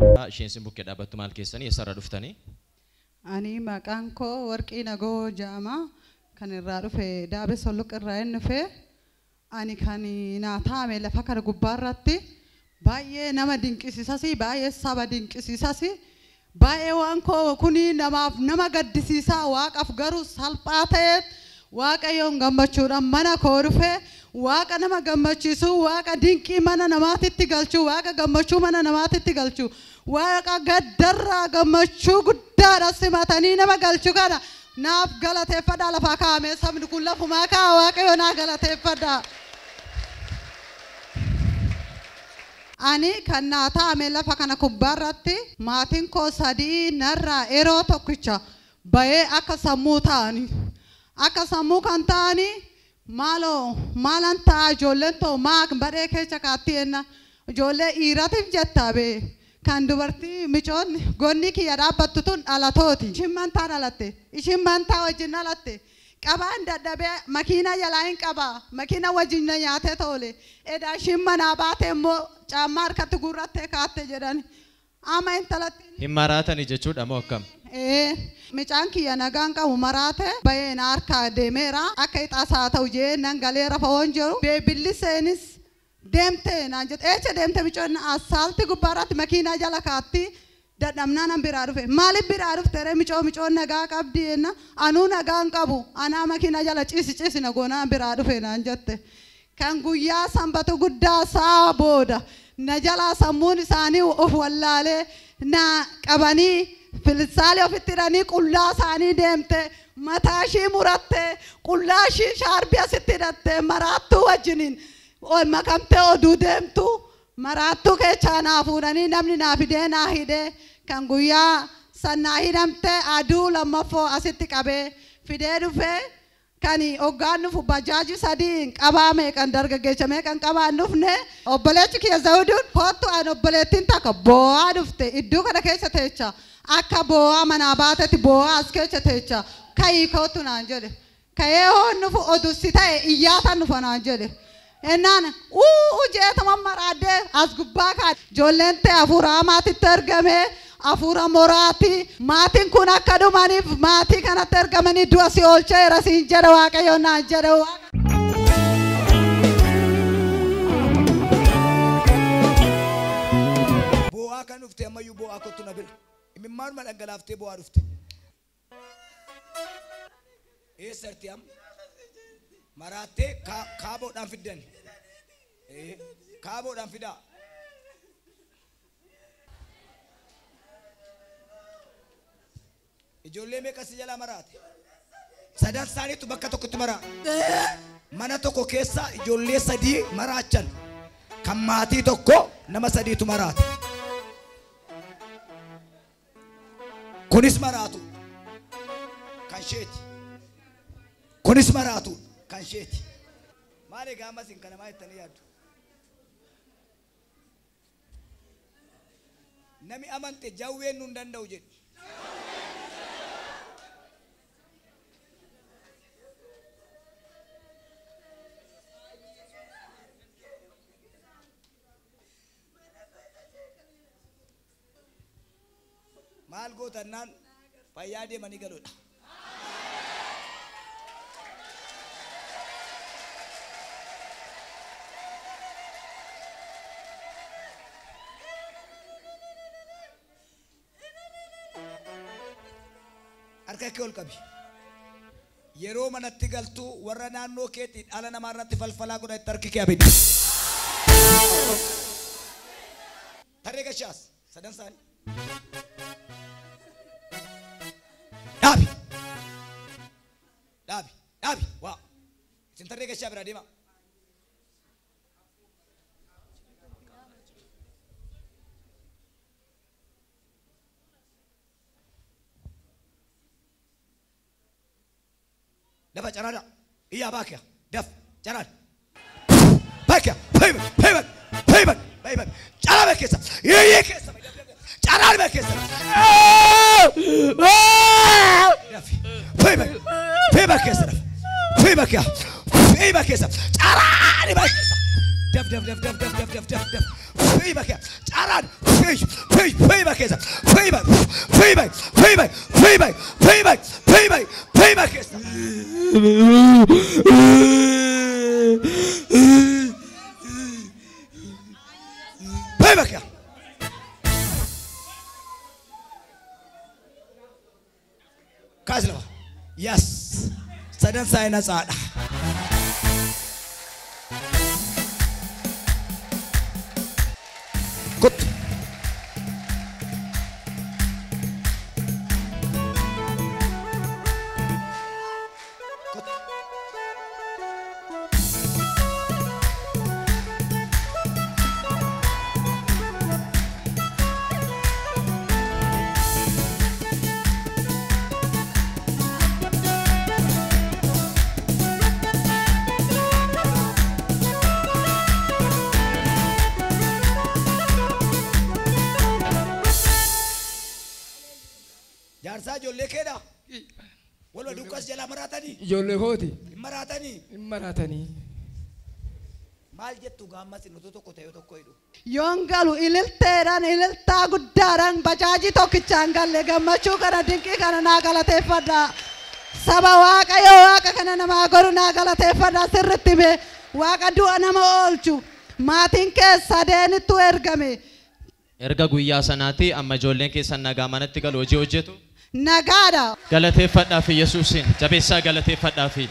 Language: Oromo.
Isheen isin bukkee dhaabbattu maal keessanii eessarraa dhuftanii? Ani maqaan koo Warqii Nagoo jedhama. Kan irraa dhufe Daabee Solluq irraa hin dhufe. Ani kan naa taa'ame lafa kana gubbaarratti baay'ee nama dinqisiisas, baay'ee saba dinqisiisas, baay'ee waan koo kuni namaaf nama gaddisiisaa, waaqaaf garuu salphaa ta'e Waaqayyoon gammachuudhaan mana koo dhufe. Waaqa nama gammachiisu, waaqa dinqii mana namaatitti galchu, waaqa gammachuu mana namaatitti galchu, waaqa gaddarraa gammachuu guddaadha simatanii nama galchu kana naaf galateeffadhaa. Lafaa kaa'ame sabni kun lafumaa kaa'a, Waaqayyo naa galateeffadhaa. Ani kan naa taa'ame lafa kana gubbaarratti maatiin koo sadii narraa yeroo tokkicha bahee akka sammuu ta'anii, akka sammuu kan ta'anii, maaloo maalan ta'a, ijoolleen too maa badhee keessa kaatti enna ijoollee dhiiratiif jettaa bee kan dubartii micoon gonni kiyya dhaabbattu tun dhalatooti. Ishiin mantaa dhalatte, ishiin mantaa wajjin dhalatte. Qabaan dadhabee makiina jalaa hin qabaa, makiina wajjin na nyaatee toole. Edaa ishiin manaa baate immoo caammaa harkatti guurrattee kaatte jedhani. Amma intalatti. Hin maraatanii jechuudha moo akkam? Micaan kiyya nagaan qabu maraate bahee na harkaa deemeera. Akka ixaasaa ta'u jee nan galeera fa'oon jiru. Beebilli seenis deemte naan jedhe. Eecha deemte micoon asaalti gubbaarratti makiinaa jala kaatti dadhabnaa nan biraa dhufe. Maaliif biraa dhufte ree micoo micoon nagaa qabdi jenna. Anuu nagaan qabu anaa makiinaa jala ciisi ciisi na goonaa biraa dhufe naan jette. Kan guyyaa sanbata guddaa saa booda na jalaa sammuun isaanii of wallaalee na qabanii filisaalee ofitti hidhanii qullaa isaanii deemte, mataa ishii muratte, qullaa ishii shaarbii asitti hidhatte, maraattuu wajjiniin makamtee oduu deemtu maraattuu keessaa naa fuudhanii namni naa fidee naa hidhee kan guyyaa sannaa hidhamte aduu lammaffoo asitti qabee fidee dhufee kan hoggaan dhufu bajaajii sadii qabaa meeqan dargaggeessa meeqan qabaan dhufne. Obboleechi kiyya Zawuduun kottu an obboleettiin takka boo'aa dhufte iddoo kana keessa teecha akka boo'aa manaa baatetti boo'aa as keessa teecha ka'ii kottu naan jedhe. Ka'ee hoon dhufu oduu si ta'e iyyaatan dhufa naan jedhe. Ennaan uu jeetama maraadee as gubbaa kaa ijoolleen ta'e hafuura hamaatitti ergame, hafuura moraati maatiin kun akka dhumaniif maatii kanatti ergamanii du'a si oolcheera siin jedhe Waaqayyo naan jedhe. Boo'aa kan dhufte ammayyuu boo'aa kottu na bira. Imimmaanuma dhangalaaftee boo'aa dhufte. Eessarti amma? Maraattee kaaboodhaan fiddan. Kaaboodhaan fidaa. Ijoollee meeqa si jalaa maraate? Sadan isaaniitu bakka tokkotti maraa. Mana tokko keessa ijoollee sadii maraachan. Kan maatii tokko nama sadiitu maraate. Kunis maraatu kan isheeti. Kunis maraatu kan isheeti. Maal egaa ammas hin kana maal jettanii yaaddu? Nami amante jawween nu hin danda'u jedhu. Maal gootannaan fayyaa deemanii galuudha. Harka kee ol qabi. Yeroo manatti galtu warra naannoo keetii dhala namaa irratti falfalaa godhatti harki kee abidda. Tarree gashaas sadan isaanii. Dhaabi. Dhaabi. Dhaabi. Waa. Isin tarree gashaa biraa deema. Dafa caraada. Iyyaa baakya. Daf. Caraada. Baakya. Payback. Payback. Payback. Payback. Caraada keessa. Iyyee keessa. Caraada keessa. Dafi. Payback. Payback keessa daf. Payback yaa. Payback keessa. Caraada keessa. Daf daf daf daf daf daf daf daf daf. Payback yaa. Caraada. Pay pay pay. keessa. Fiiba fiiba fiiba fiiba fiiba fiiba fiiba keessa. Fiiba keessa. Kaasi lafa. Yes. Sadan isaa natsaadha. Kottu. Jaarsaa ijoollee keedha. Waluma duukaas jalaa maraatanii. Ijoollee kooti. Hin maraatanii. Hin maraatanii. Maal jettu gaammas inni utuu tokko ta'e tokko hidhu. Yoon galu ililteedhaan ililtaa guddaadhaan bajaajii tokkichaan galle gammachuu kana dinqii kana naa galateeffadha. Saba Waaqayyo Waaqa kana namaa godhu naa galateeffadha sirriitti mee Waaqa du'a nama oolchu maatiin kee sadeenittu ergame. Erga guyyaa sanaati amma ijoolleen keessan nagaa manatti galu hojii hojjetu. Nagaadha. Galateeffadhaafi Yesuusin jabeessaa galateeffadhaafi.